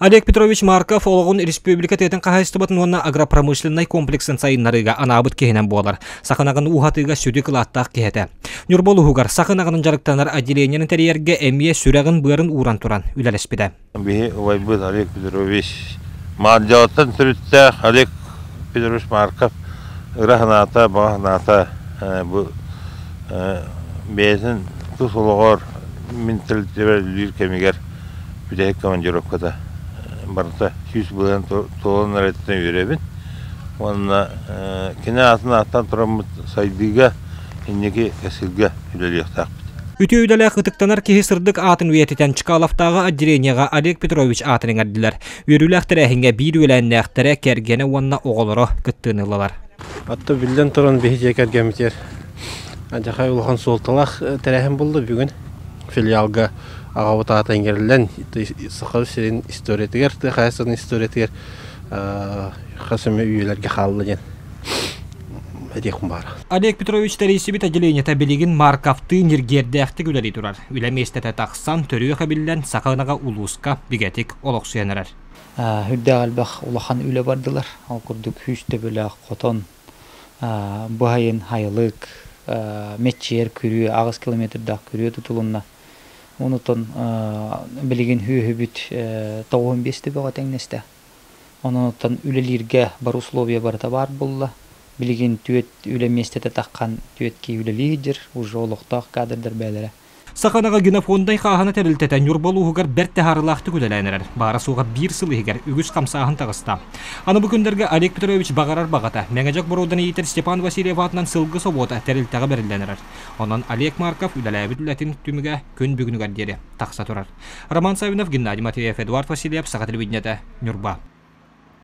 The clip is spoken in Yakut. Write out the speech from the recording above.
Олег Петрович Марков олоҕун республика тыатын хаһаайыстыбатын уонна агропромышленнай комплексын сайыннарыыга анаабыт киһинэн буолар. Саха ынаҕын ууһатыыга сүдү кылааттаах киһи этэ. Ньурба улууһугар саха ынаҕынан дьарыктанар отделениены тэрийэргэ эмиэ сүрэҕин-быарын ууран туран үлэлэспитэ. Биһи убайбыт Олег Петрович Маардьалаттан төрүттээх Олег Петрович Марков ыра санаата, баҕа санаата бу бэйэтин тус олоҕор мин тэрилтэбэр үлэлиир кэмигэр бүтэһик командировката барыта 100 быһан туолан эрэриттэн үөрэбин уонна кини аатын ааттаан тураммыт сайдыыга инники кэскилгэ үлэлиэхтээхпит. Үтүө үлэлээх ытыктанар киһи сырдык аатын үйэтитэн Чкаловтааҕы отделениеҕа Олег Петрович аатын иҥэрдилэр. Үөрүүлээх тэрээһиҥҥэ биир үөлээннээхтэрэ, кэргэнэ уонна оҕолоро кыттыыны ыллылар. Атта биллэн туран биһи дьиэ кэргэммитигэр адьахай улахан суолталаах тэрээһин буолла бүгүн. Филиалга аҕабыт аата иҥэриллэн Саха сирин историятыгар, тыа хаһаайыстыбатын историятыгар хас эмэ үйэлэргэ хаалла диэн этиэхпин баара. Олег Петрович тэрийсибит отделениета билигин Марковтыы ньиргиэрдээхтик үлэлии турар. Үлэ миэстэтэ тахсан, төрүөх эбиллэн, саха ынаҕа улууска бигэтик олохсуйан эрэр. Үрдээх элбэх улахан үлэ бардылар. Ол курдук сүүс төбөлөөх хотон, быһайын хайылык, мэччийэр күрүө, 8 километрдаах күрүө тутулунна. Онутон билигин сүөһүбүт 95 төбөҕө тэҥнэстэ. Онон оттон үлэлииргэ бар условия барыта баар буолла. Билигин түөрт үлэ миэстэтэ таххан түөрт киһи үлэлии сылдьар, уже олохтоох кадрдар бээлэрэ. Саха ынаҕа генофонднай хааһына тэрилтэтэ Ньурба улууһугар бэрт таһаарыылаахтык үлэлээн эрэр. Баара-суоҕа биир сыл иһигэр үгүс хамсааһын таҕыста. Аны бу күннэргэ Олег Петрович баҕарар баҕата, Мэҥэдьэк боруоданы иитэр Степан Васильев аатынан сылгы собуота тэрилтэҕэ бэриллэн эрэр. Онон Олег Марков үлэлээбит үлэтин түмүгэ күн бүгүнүгэр диэри тахса турар. Роман Саввинов, Геннадий Матвеев, Эдуард Васильев, Саха телевидениетэ, Ньурба.